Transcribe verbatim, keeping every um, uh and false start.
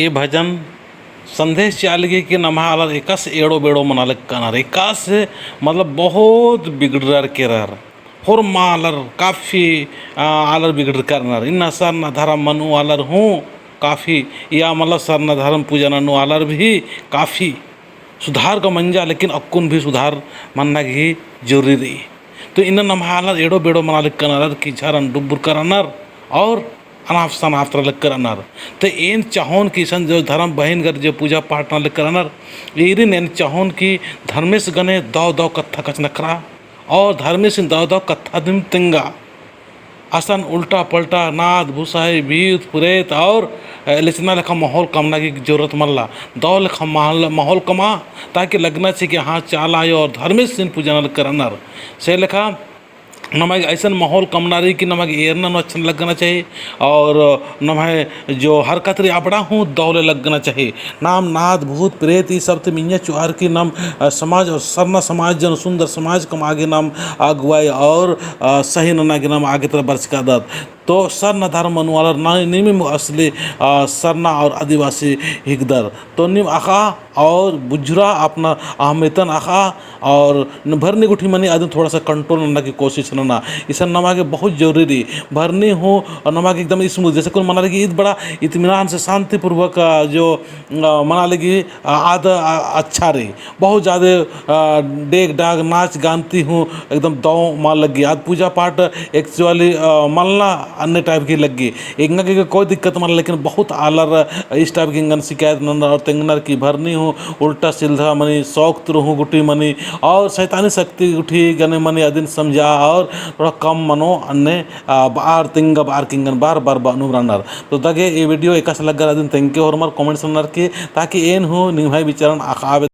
ए भजन संदेश चिआ लगी कि नम्है आलर एकासे एड़ो बेड़ो मना लक्कनर, एकासे मतलब बहुत बिगड़रर केरर। होरमा आलर काफी, आ, आलर बिगड़रकर रअनर। इन्ना सरना धरम मनु आलर हूँ काफी, या मतलब सरना धरम पूजा ननु आलर भी काफी सुधार का मंजा, लेकिन अक्कुन भी सुधार मन्ना गही जरूरी रई। तो इन्ना नम्है आलर एड़ो बेड़ो मना लक्कनर कि झरन डुबुरकर रअनर और अनाप सनाप तरा लक्कनर। तो एन चाहोन कि इसन जो धरम बहिन गर जो पूजा पाठ नना लक्कनर, ईरिन एन चाहोन कि धर्मेस गने दव दव कत्था कछनखरआ और धर्मेसिन दव दव कत्था दिम तेंगआ। असन उल्टा पल्टा नाद भुसाही भीत पुरेत और, अ, लेचना लेखा माहौल कमना की जरूरत मल्ला। दव लेखा माहौल, माहौल कमआ, ताकि लगना चाहिए कि हाँ, चाला आयो और धर्मेसिन पूजा नना लक्कनर। से लेखा नम्है अइसन माहौल कमना रई कि नम्है एरना नू अच्छा लगना चाहिए और नम्है जो हरकत रई अबड़ा हूँ दव ले लगना चाहिए। नाम नाद भूत प्रेत ई सब ती मइय्याँ चुअर की नम, अ, समाज और सरना समाजन सुंदर समाज कमआ गे नम अगुवाई और, अ, सही नना गे नम आगे तरा बरचकादत। तो सरना धर्म नू आलर ना, नीम असली, आ, सरना और आदिवासी हिकदर। तो नीम अख़ा और बुझुरा अपना अहमियतन अख़ा और न-, भरनी गुट्ठी मनी अदिन थोड़ा सा control नन्ना की कोशिश नना। इसन नमा गे बहुत जरूरी रई। भरनी हूँ नमा गे एकदम smooth, जैसे कुन मना लगी ईद बड़ा इत्मीनान से शांतिपूर्वक, आ, जो, आ, मना लगी, आ, आद, आ, अच्छा रई। बहुत ज्यादा, आ, डेग डाग नाच गान ती हूँ एकदम दव मल लग्गी। आद पूजा पाठ actually, आ, मलना अन्ने type की लग्गी। एंगा गे कोई दिक्कत मल, लेकिन बहुत आलर इस type की एंगन शिकायत ननर और तेंगनर की भरनी हूँ उल्टा सीधा मनी, शौक तुरु हूँ गुट्ठी मनी और शैतानी शक्ति गुट्ठी गने मनी अदिन समझा और थोड़ा कम मनो अन्ने, आ, बार तेंगा बार किंगन बार बार बअनुम रअनर। तो दगे ए video एकासे लग्गर अदिन तेंगके होरमर comments ननर की, ताकि एन हूँ निम्है विचारन अख़ा